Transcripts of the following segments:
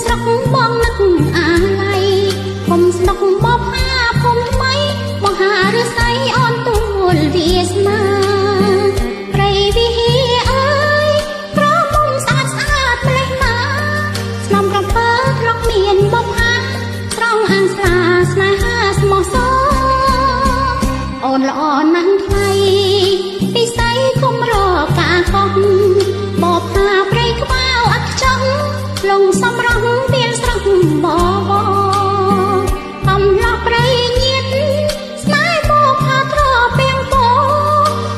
ស្រុកបងនឹកអាល័យ គុំស្នុកបបហាភូមិថ្មីមហាឫសីអូនទួលវាសនាព្រៃវិហារអើយក្រមុំស្អាតស្អាតម្លេះណាស្នំក្រពើធ្លុកមានបបហាស្រង់អាងស្លាស្នេហាស្មោះសរអូនល្អណាស់ថ្លៃពិសីគុំរកការកោះបបហាព្រៃក្បៅអត់ខ្ចង់លងសំរងវាលស្រស់បបកំឡោះព្រៃញៀតស្នេហ៍បផាត្រពាំងពោ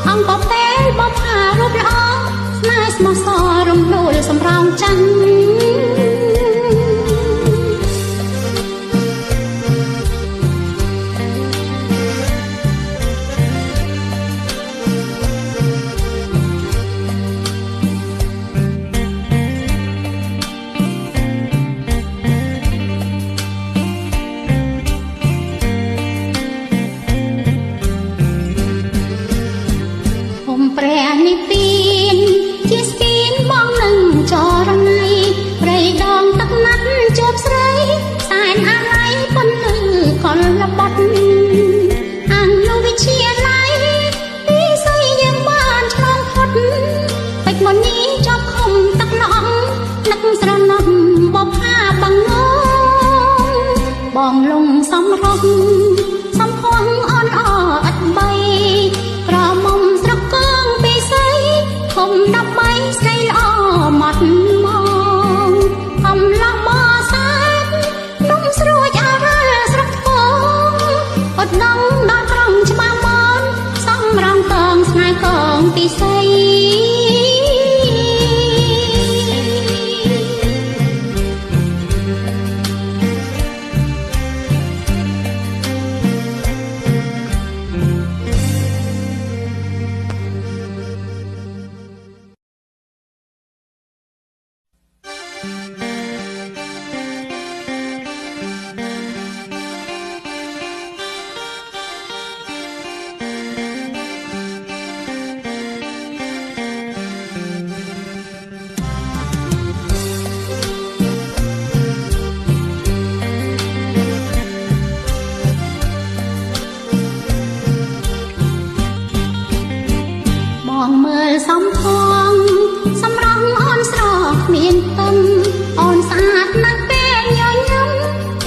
អង្គបពេលបផារូបល្អស្នេហ៍ស្មោះសររំលូលសំរោងចាំង ព្រះនិព្វានជាស្ពានបងនឹងចរណៃព្រៃដងទឹកណាត់ជួបស្រីសែនអាល័យពន្លឺកលបត់អនុវិជ្ជាល័យពីស័យយើងបានឆ្លងផុតពេជ្រមនីជាប់ឃុំទឹកឡងនឹកស្រណំបផាបងងបងលងសំរងសំភងអូនអឥតបីក្រមុំស្រុកកងពិសីធំ13ស្រីល្អម៉ត់មងកំឡោះបសែននំស្រួចអរលស្រុកថ្ពងអត់ដងដល់ក្រុងច្បារមនសំរងតងស្នេហ៍កងពិសី បងមើលសំភងសំរងអូនស្រកគ្មានពឹងអូនស្អាតណាស់ពេលញញឹម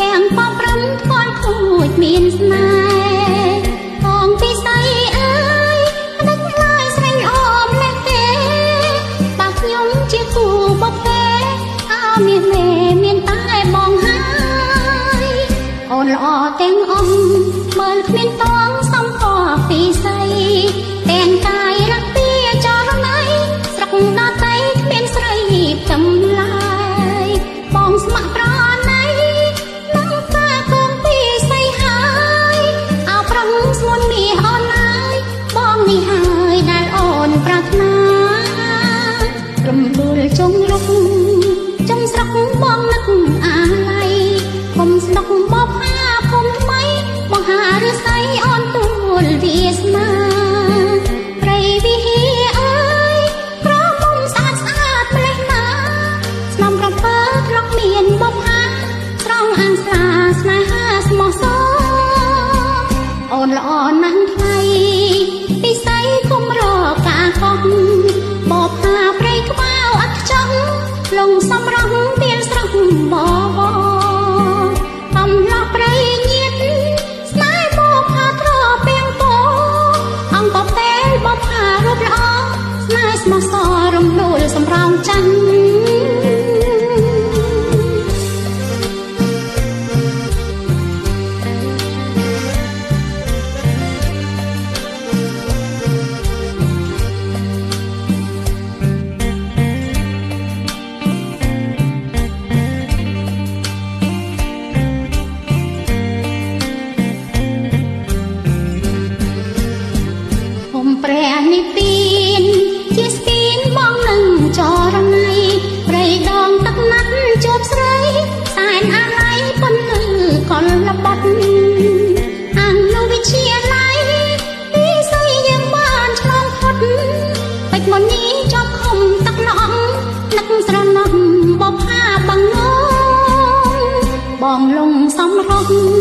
ទាំងបប្រឹមថ្គាល់ខូចមានស្នេហ៍បងពិសីអើយនឹកឡើយស្រីល្អម្លេះទេបើខ្ញុំជាគូបពេអើមានមេមានតែបងហើយអូនល្អទាំងអង្គមើលគ្មានតងសំភពិសីទាំងកាយរកពីចរណៃស្រុកដតីគ្មានស្រីផ្ទឹមឡើយបងស្ម័គ្រប្រណីនឹងការកងពីសីហើយអោប្រងស្ងួនមាសអូនឡើយបងនេះហើយដែលអូនប្រាថ្នារំដួលជុងរុកចំស្រុកបងនឹកអាល័យគុំស្នុកបបហាភូមិថ្មីមហាឫសីអូនទួលវាសនាព្រៃវិហារអើយក្រមុំស្អាតស្អាតម្លេះណាស្នំក្រពើធ្លុកមានបបហាស្រង់អាងស្លាស្នេហាស្មោះសរអូនល្អណាស់ថ្លៃពិសីគុំរកការកោះបបហាព្រៃក្បៅអត់ខ្ចង់លងសំរងវាលស្រស់ប ក។